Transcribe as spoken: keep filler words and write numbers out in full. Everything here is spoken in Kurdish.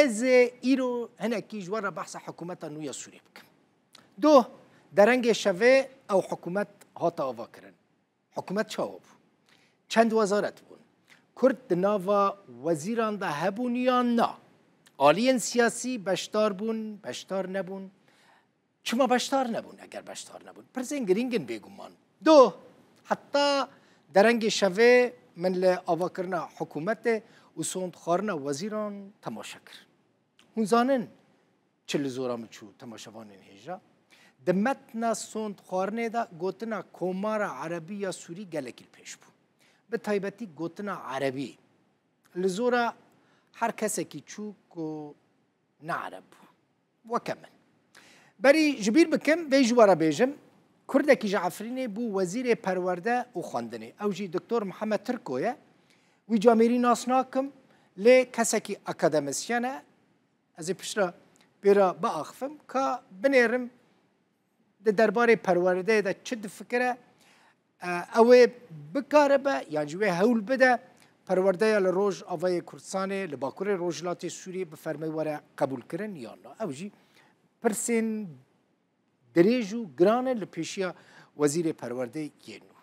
Ez ê îro hinekî ji we re behsa hikûmeta nû ya Sûriyê bikim. Doh, derengê şevê ew hikûmet hate avakirin. Hikûmet çawa bû? Çend wezaret bûn. Kurd di nava wezîran de hebûn yan na? Aliyên siyasî beşdar bûn, beşdar nebûn? Çima beşdar nebûn, eger beşdar nebûn? Pirsên girîng in bêguman. Doh, heta derengê şevê min li avakirina hikûmetê û sondxwarina wezîran temaşe kir. Hûn zanin çi li zora min çû, temaşevanên hêja? Di metna sondxwarinê de gotina Komara Erebî ya Sûrî gelekî li pêş bû. Bi taybetî gotina Erebî li zora her kesekî çû ku ne Ereb bû. Weke min. Berî ji bîr bikim, vê ji we re bêjim, Kurdekî ji Efrînê bû wezîrê perwerde û xwendinê. Ew jî Doktor Mihemed Tirko ye. Wî camêrî nas nakim, lê kesekî akademisyen e. Ez ê piştre pê re biaxifim, ka binêrim di derbarê perwerdeyê de çi difikire, e, ew ê bikaribe, yan jî wê hewl bide perwerdeya li Rojavayê Kurdistanê, li Bakurê Rojhilatê Sûriyê bi fermê were qebûlkirin yan na. Ew jî pirsên dirêj û giran in li pêşiya Wezîrê Perwerdeyê yên nû.